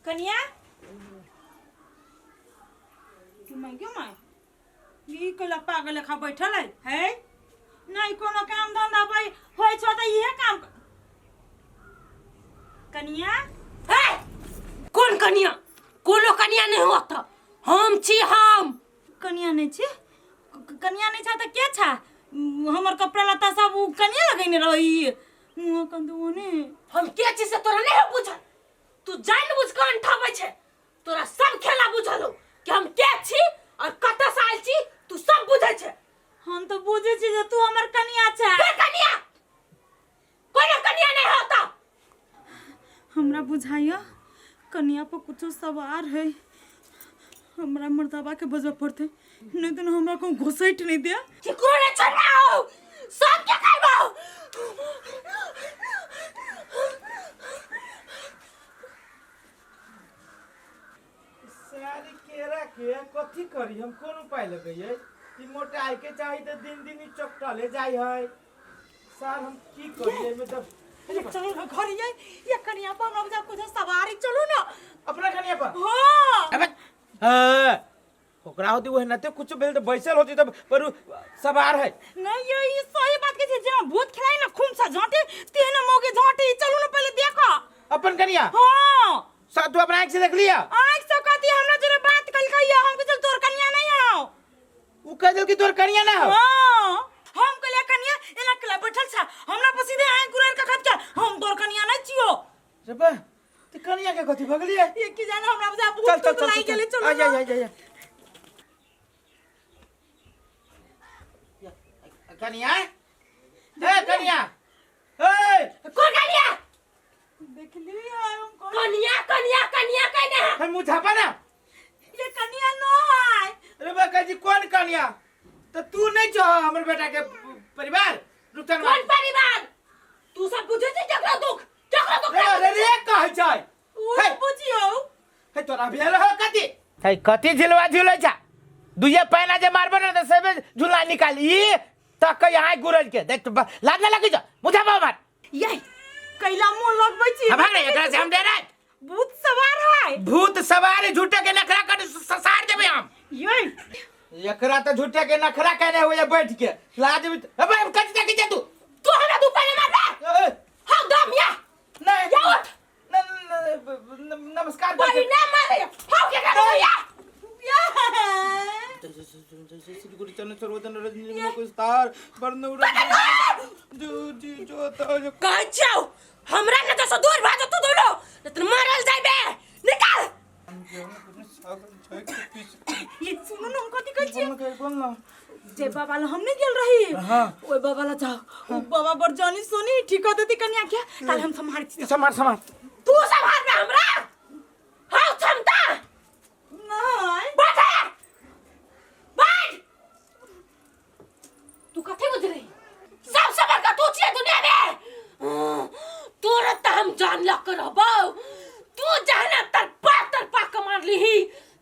कनिया कि मैं क्यों मैं ई कैला पागल लेखा बैठल है है नहीं कोनो काम धंधा भाई होय छो त इहे काम कनिया हे कोन कनिया कोनो कनिया नहीं होत हम छी हम कनिया नहीं छी कनिया नहीं छा त के छा हमर कपड़ा लत्ता सब उ कनिया लगैने रही मुँह कंदू ओने हम के छी से तोरा नहीं हो बुझल तू जान बुझ के अंठाबै छे तोरा सब खेला बुझल हो कि हम के छी और कतऽ से आयल छी तू सब बुझै छे हम तो बुझे छी जे तू हमर कनिया छा के कनिया कोनो कनिया नहीं होता हमरा बुझाइया कनिया पर कुछो सवार है हमरा मर्दाबा के बजबे पड़ते नहीं तो हमरा को घुसैट नहीं दे केकरो नहीं छोड़ना सब के खाइबो सारी केरा के कथी करी हम कोन उपाय लगैयै ई मोटाइ के चाही तऽ दिन दिन ई चपटले जाइ है सर हम की करी एहिमे तऽ अरे चलो ना घर ये ये कनिया पर हमरा बुझा कुछ सवारी चलो ना अपना कनिया पर हाँ अबे हाँ ओकरा होती वह नते कुछ भेल तऽ बैसल होती तऽ पर उ सवार है नहीं ये ये सही बात के जेना भूत खिलाई ना खून सा झांटे तेने मोगे झांटे चलो ना पहले देखो अपन कनिया हाँ सा तू अपना आँख से देख लिया आँख से कहती हमरा जरे बात कल कहिया हम के चल तोर कनिया नहीं आओ उ कह देल कि तोर कनिया ना हो हाँ हम कहलिए कनिया एना कला बैठल छा हमरा पर सीधे आँख गुरेर के खत के हम तोर कनिया नहीं छियो रे बा ते कनिया के कथी भगलिए ये की जाने हमरा बुझा चल भूत चल तूत चल लागि गेलै चलो आ जा ना। जा जा कनिया ए कनिया ए कोन कनिया देखली हम कौन कनिया कनिया कनिया कहने है हम मुंह झापा ना ये कनिया न है अरे बा जी कौन कनिया तो तू नहीं चाह हमर बेटा के परिवार रुकता कोन परिवार तू सब बुझे छी केकरो दुख केकरो दुख रे रे रे कहै छै ओ हे। बुझियो हे तोरा भेल हो कथी हे कथी झिलवा झुलै छा दुइये पैना जे मारबो ने त सेबे झुला निकाल ई तक यहाँ गुरल के देख लाज ना लगी जा मुझे मार ये कैला मुंह लगबै छी भाग रे एकरा से हम डरे भूत सवार है भूत सवार झूठे के नखरा कर ससार देबे हम ये एकरा तो झूठे के नखरा कहने हुए बैठ के लाज भी अबे कथी तक जा तू तू हमरा दू पहले मारबे ए, हम दम या नहीं या उठ न, न, न, नमस्कार कोई ना मारे हम के करो या कहै छियौ हमरा के तो दूर भागो तू दोनों नहीं तो मारल जाइबे निकाल ये सुनो न हम कथी कहै छियै जे बाबा ला हम नहीं गेल रही हाँ। ओए बाबा ला जाओ उ बाबा बड़ जानी सोनी ठीक कर देती कन्या के काल हम संभाल छी समार समार तू संभाल बे हमरा हाउ क्षमता नहीं बैठ बैठ तू कथी बुझली सबसे बड़का तू छियै दुनिया में तोरा त हम जान लग कर रहबौ तू जहना तरपा तरपा के मार लीही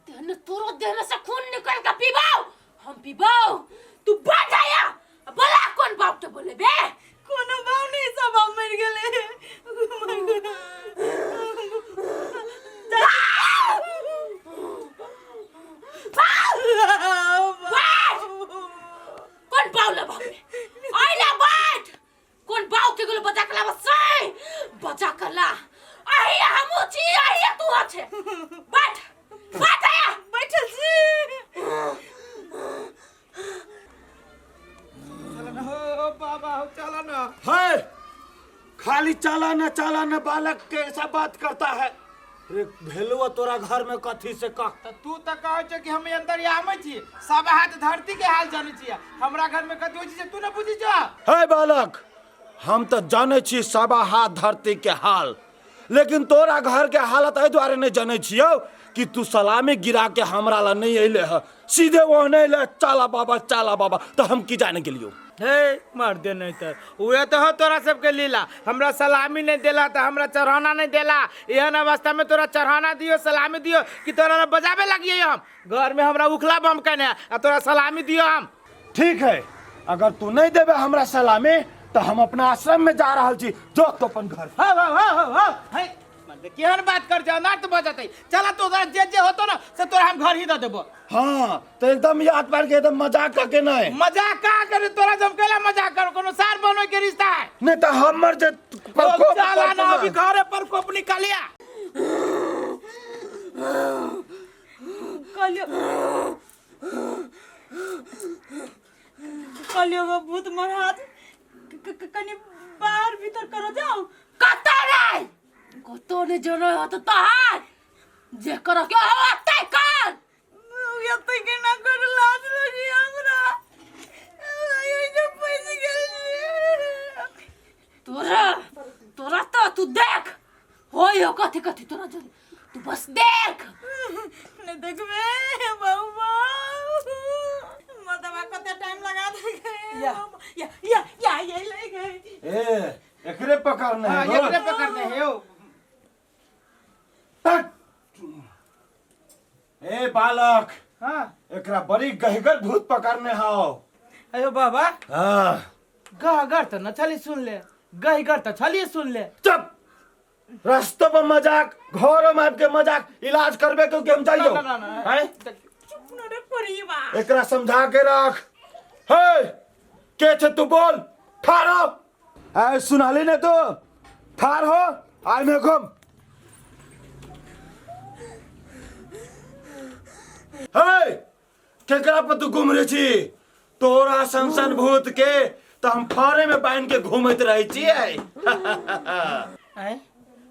तेहने तोरो देह में से खून निकल के पीबौ हम पीबौ तू बैठ आया बोला कोन बाप के बोले बे कोनो बाव नहीं सब बाव मर गेले बैठ कोन बाव ले बाप आइला बैठ कोन बाव के गेलो बचा के लाबा से बचा के ला आहिया हमू छी आहिया तू छे बैठ बैठ आया बैठल छी चल ना हो बाबा हो चल ना है खाली चाला न चाला न बालक के ऐसा बात करता है रे भेलुआ तोरा घर में कथी से कह त तू त कहै छ कि हम अंदर आमै छी सब हाथ धरती के हाल जानै छी हमरा घर में कथी होइ छै से तू न बुझी छ है बालक हम तऽ जानै छी सवा हाथ धरती के हाल लेकिन तोरा घर के हालत एहि दुआरे नहि जानै छियौ कि तू सलामी गिरा के हमरा ला नहीं अयले ह सीधे ओहने अयले चाला बाबा चाला बाबा तऽ हम की जाने गेलियौ हे मार दे नहीं तर उहे तो हो तोरा सबके लीला हमरा सलामी नहीं देला तो हमरा चढ़ाना नहीं देला एहन अवस्था में तोरा चढ़ाना दियो सलामी दियो कि तोरा ला बजाबे लगिए हम घर में हमरा उखला बम कने आ तोरा सलामी दियो हम ठीक है अगर तू नहीं देबे हमरा सलामी तो हम अपना आश्रम में जा रहल छी जो तो अपन घर हाँ हाँ हाँ हाँ हाँ है केहन बात कर छै, अनर्थ भऽ जेतै। चल तोरा जे जे होतो ना से तोरा हम घर ही दऽ देबो। हाँ तो एकदम याद पार के एकदम मजाक करके नहीं। मजाक का करे तोरा जब कैला मजाक करो, कोनो सार बनोय के रिश्ता है। नहीं तो हमर जे ओ चला ना अभी घरे पर कोप निकालिया। कहलियो कहलियो गो भूत महाराज कनी बाहर भीतर करो जाओ। कतौ नहीं, कतौ नहीं जनो हो तो तोहार जे करो के हो अतै कर। एते के ना कर लाज लगी हमरा। ये जो पैसे गेल। तोरा तोरा तो तू देख होय हो कथी कथी तोरा जन, तू बस देख। नहीं देखबे बाबा, मर्दबा कते टाइम लगा दे। या। या या या ये ले गए। ए एकरे पकड़ने हाँ है एकरे पकड़ने है ओ। तक। ए बालक। हाँ एकरा बड़ी गहगर भूत पकड़ने हाओ। अयो बाबा। हाँ गहगर तो न छली सुन ले, गहगर तो छली सुन ले। चुप, रास्ते पर मजाक, घर में आबि के मजाक, इलाज करबे क्यों हम जाइयो? ना, ना, ना, ना। हैं? चुप न रे परिवा। एकरा समझा के रख। हे के छे तू बोल, ठाड़ हो। ए सुनाली ने तो ठाड़ हो, आइ में घूम। हे केकरा पर तू घूम रहे छी? तोरा सन सन भूत के तो हम फारे में बांध के घूमत रहे छियै। आय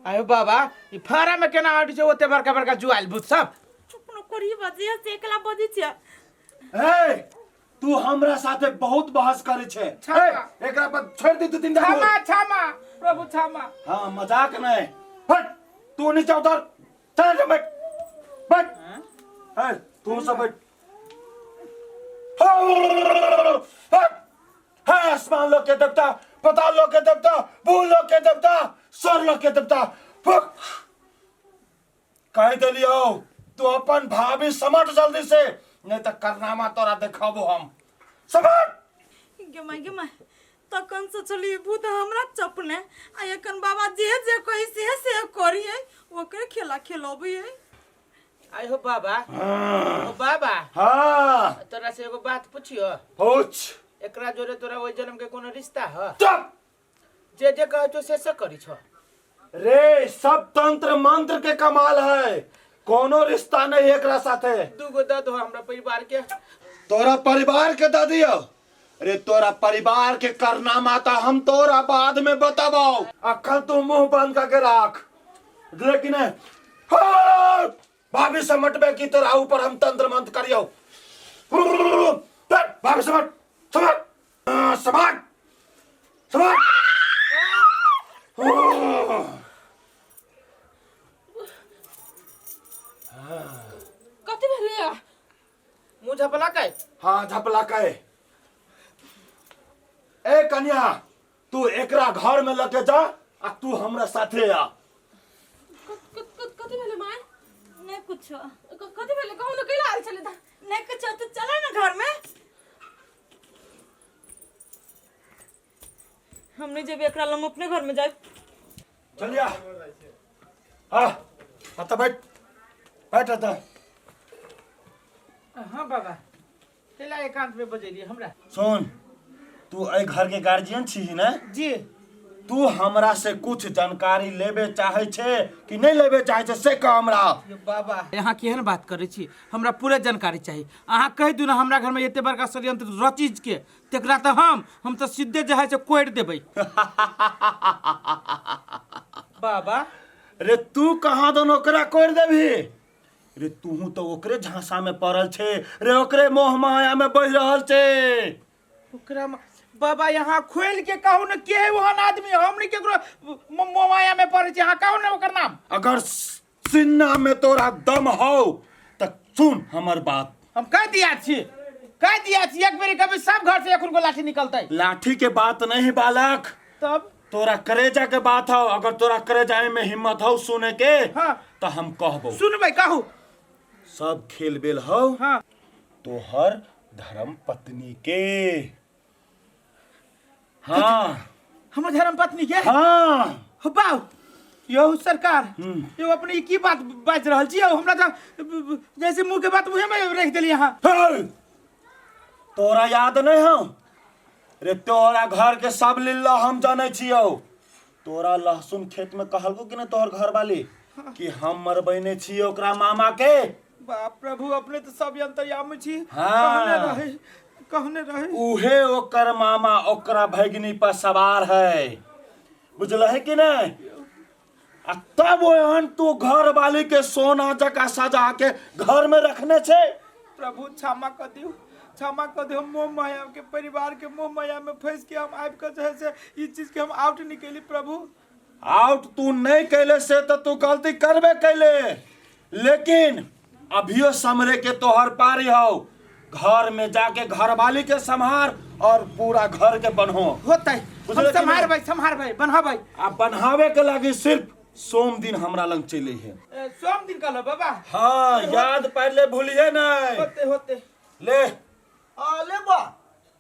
आयो बाबा, ई फारा में केना अड़ी छै ओते बड़का बड़का जुआल भूत सब? चुप न करी बजे से एकला बजे छै। ए तू हमरा साथे बहुत बहस करे छे। क्षमा। ए, एकरा पर छोड़ दे तू तीन दिन। क्षमा क्षमा प्रभु क्षमा। हाँ मजाक नहीं। हट तू नीचे उतर, चल जा बैठ बैठ। ए तू सब बैठ। हट। है आसमान लोग के देवता, पताल लोग के देवता, भूल लोग के देवता, स्वर लोग के देवता, फुक। कह दिलियो तू अपन भाभी समट जल्दी से, नहीं तो करनामा तोरा देखाबो हम। समट। गे माय गे माय, तखन से चली भूत हमरा चपने आ एखन बाबा जे जे कही से से करिए, ओकरे खेला खेलबिए। आय हो बाबा। ओ बाबा। हाँ तोरा से एगो बात पूछियो। पूछ। एकरा जोरे तोरा ओइ जन्म के कोनो रिश्ता ह? चुप। जे जे कहै छौ से से करी छौ। रे सब तंत्र मंत्र के कमाल है, कोनो रिश्ता नहीं है एकरा साथे। दूगो दऽ दो हमरा परिवार के। तोरा परिवार के दऽ दियो? अरे तोरा परिवार के करनामा तो हम तोरा बाद में बताबो, अखन तू मुंह बंद करके राख। लेकिन हाँ, भाभी समटबे की तोरा ऊपर हम तंत्र मंत्र करियो। भाभी समट समट समट समट। कथी भेलै? मुँह झपला के? हाँ झपला के। ए कन्या तू एकरा घर में लके जा आ तू हमरा साथे आ। कथी भेलै माय? नहीं कुछ। कथी भेलै कहू ने, कैला आयल छलै? नहीं कुछ, तू चला ना घर में। हमने जब एकरा लम अपने घर में जाए। चलिया। हाँ आता बैठ बैठ आता। हाँ बाबा कैला एकांत में बजेलियै हमरा? सुन तू एहि घर के गार्जियन छी ने? जी। तू हमरा से कुछ जानकारी लेबे चाहे छे कि नहीं लेबे चाहे छे से कह हमरा। यो बाबा यहाँ केहन बात करै छी, हमरा पूरा जानकारी चाही। अहाँ कहि दियौ ने हमरा घर में एते बड़का षड्यंत्र रचीज के, तेकरा तऽ हम तऽ सीधे जे है से कोड़ि देबै। बाबा रे तू कहाँ दन ओकरा कोड़ि देबही? रे तूहू तो ओकरे झांसा में पड़ल छे रे, ओकरे मोह माया में बहि रहल छे। ओकरा बाबा यहाँ खोल के कहू ने के है ओहन आदमी, हम नहीं केकरो मोह माया में पड़े छी, यहाँ कहू ने ओकर नाम। अगर सिन्ना में तोरा दम हो त सुन हमर बात। हम कह दिया छी, कह दिया छी, एक बेरी कभी सब घर से एखन को लाठी निकलतै। लाठी के बात नहीं बालक, तब तोरा करेजा के बात हो। अगर तोरा करेजा में हिम्मत हो सुने के, हाँ। तो हम कहबो। सुनबै कहू। सब खेल बेल हो। हाँ। तोहर धर्म पत्नी के। हाँ। हमर धर्म पत्नी के? हाँ। हो बाऊ। यौ सरकार, यौ अपने ई की बात बाजि रहल छी यौ? हमरा तऽ जैसे मुँह के बात मुँहे में रखि देली अहाँ। हे! तोरा याद नहीं हौ रे? तोरा घर के सब लीला हम जानै छियौ। तोरा लहसुन खेत में कहलको कि नहीं तोहर घर वाली कि हम मरबैने छियै ओकरा मामा के? बाप प्रभु, अपने तऽ सब अंतर्यामी छी। हाँ। कहने रहे, कहने रहे। उहे ओकर मामा ओकरा भगिनी पर सवार है, बुझल है कि नहीं? आ तब ओहन तू घर वाली के सोना जका सजा के घर में रखने छे। प्रभु क्षमा कर दियो, क्षमा कर दियो। मोह माया के परिवार के मोह माया में फंस के हम आबि के जे है से ई चीज के हम आउट निकली प्रभु। आउट तू नहीं कैले से तो तू गलती करबे कैले, लेकिन अभियो समरे के तोहर पारी हो। घर में जाके घरवाली के संभार और पूरा घर के बनहो। होतै, हम बुझले कि सम्हार नहीं? भाई, सम्हार भाई, बनहा भाई। आ बनावे के लागी सिर्फ सोम दिन हमरा लंग चले है। ए, सोम दिन कहलो बाबा? हाँ, याद पार ले, भूलिए नहीं। होते होते। ले। आ ले बा,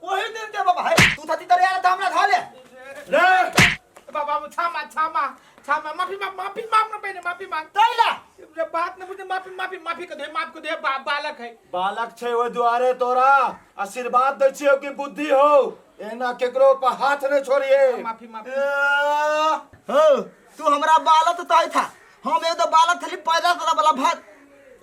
वही दिन दे बाबा। है तू थाती तर यार हमरा धाले। ले। बाबा क्षमा क्षमा क्षमा, माफी माफ, माफी माफ न पहले माफी मांग। तैला रे बात न बुझे, माफी माफी माफी के दे, माफ के दे, बालक है। बालक छै ओहि दुआरे तोरा आशीर्वाद दै छियौ कि बुद्धि हो, एना केकरो पर हाथ नहीं छोड़िए। माफी माफी। हो तू हमरा बालक तो था, हम एक तो बालक थली पैदा तोरा वाला भात।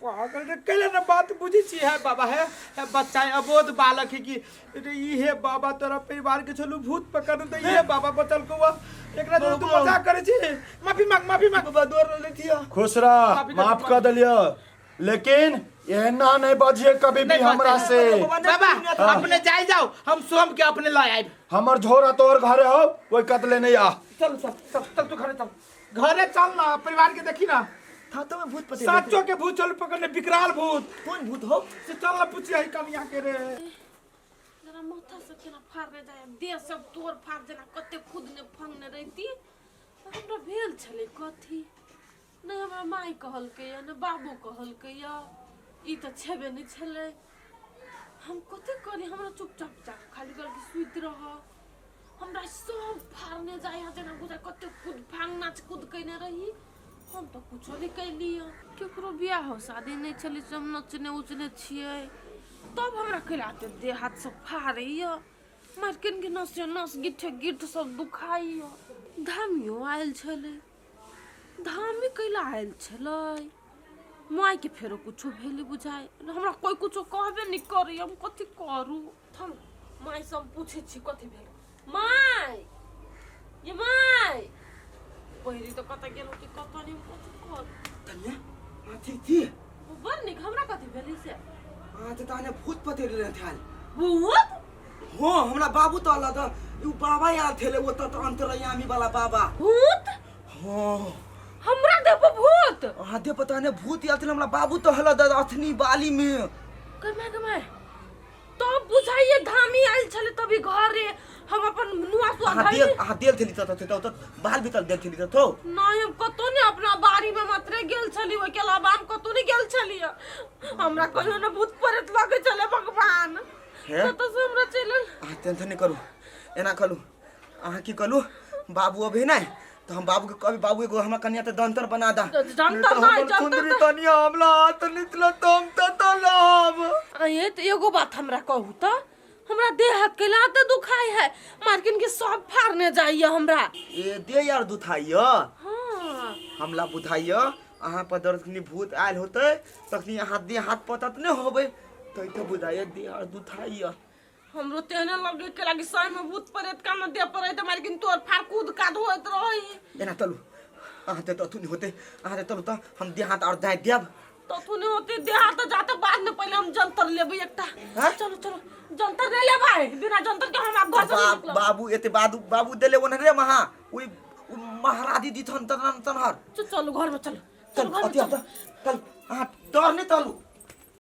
पागल रे, कैले न बात बुझी छी है बाबा, है, है बच्चा है, अबोध बालक है कि रे ई हे बाबा तोरा परिवार के छलू भूत पकड़ त ई हे बाबा बचल को हुआ। एकरा जो तू मजाक करे छी। माफी मांग, माफी मांग। बाबा दौड़ रहले थिया। खुश रह, माफी कर माफ दे, कर दिलियो, लेकिन एना नहीं बजिए कभी भी नहीं हमरा बजते। से। बाबा अपने जाय जाओ, हम सोम के अपने लय आइब। हमर झोरा तोहर घरे हो, ओहि कतले नहीं आ। चल चल चल चल, तू घरे चल, घरे चल ना, परिवार के देखी ना। था तो मैं भूत पते साचो के भूत चल पकड़ने, विकराल भूत। कौन भूत हो? से चल ना पूछिए है कनिया के रे। जरा माथा से केना फाड़ने जाय, देह सब तोड़ फाड़ जेना कते खुदने फंगने रहती। हमरा भेल छलै कथी नहि, हमरा माय कहलकै या नहि बाबू कहलकै या, ई तऽ छेबे नहि छलै। हम कते करी, हमरा चुपचाप जा खाली कहलकै सुति रह। हमरा सब फाड़ने जाय जेना बुझाय कते कूद फांग नाच कूद कयने रही। हम तऽ कुछो नहि कैली। केकरो बियाह शादी नहि छलै से हम नचने उचने छियै, तब हमरा कैला एते देह हाथ सब फाड़ैया, मारकिन के नस नस गिट्ठे गिट्ठ सब दुखाइया। धामियो आयल छलै, धामी कैला आयल छलै? मायके फेरो कुछो भेलै बुझाइ, हमरा कोइ कुछो कहबे नहि करै, हम कथी करू? हम माय से हम पूछै छी कथी भेल। माय ये माय, पहिरी तऽ कतऽ गेलहुँ कि कतऽ नहि, हम कथी करू? धनिया हाँ ठीक थी। बड़ नीक। हमरा कथी भेलै से? हाँ तो ताने भूत पते रहे थाल। भूत? हाँ हमरा बाबू तो अल्लाह तो you बाबा यार थेले वो तो अंतरयामी वाला बाबा। भूत? हाँ। हमरा देबो भूत? हाँ दे पता ने भूत यार थे, हमरा बाबू तो हला द अथनी बाली में। कमाय कमाय तब बुझाइए धामी आयल छले तभी घरे हम अपन नुआ सुआ अहाँ धइली। देल, अहाँ देल थेली त त त बाल भीतर देल थेली त थो। नहीं, हम कतौ नहीं, अपना बाड़ी में मात्रे गेल छली, ओहि के अलावा हम कतौ नहीं गेल छली। हमरा कहियो ने भूत प्रेत लगे छले भगवान। हे? कतौ से हमरा चलल। अहाँ टेंशन नहीं करू, एना करू अहाँ की करू, बाबू अभी नहीं तो हम बाबू के कभी बाबू एगो हमरा कन्या ते दंतर बना दा। दंतर नहीं तो नहीं, हमर जंतर खुंदरी नहीं। तनिया हमला हाथ निकलो तो हम तो तो लाभ। ये तो एगो बात हमरा कहू त, हमरा देह हाथ के लाते दुखाई है, मार्किन के सब फाड़ने जाइए हमरा। ए दे यार दुखाइयो। हाँ। हमला बुझाइयो अहाँ पर दर्द खनी भूत आयल होते तखनी अहाँ देह हाथ पतत नहीं होबे तो तो बुझाइयो देह हाथ दुखाइयो। हमरो तेहने लगे के लागी सही में भूत प्रेत का न दे पड़े त मार्किन तोर फाड़ कूद काद होत रही। एना तलू अहाँ ते तो अथु नहीं होते, अहाँ ते तलू त हम देह हाथ और दाय देब। तो तू नहीं होते देह हाथ त जाते बाद में, पहले हम जंतर लेबै एकटा। हाँ? चलो चलो जंतर ले लेबै, बिना जंतर के हम आप घर से नहीं निकलब। बाबू एते बाबू बाबू देले ओन रे महा ओइ महाराजी दिथन तनन तनहर। चलो घर में चलो, चल, चलो घर में अति चलो। आता, चल, अहाँ डर नहीं तलू।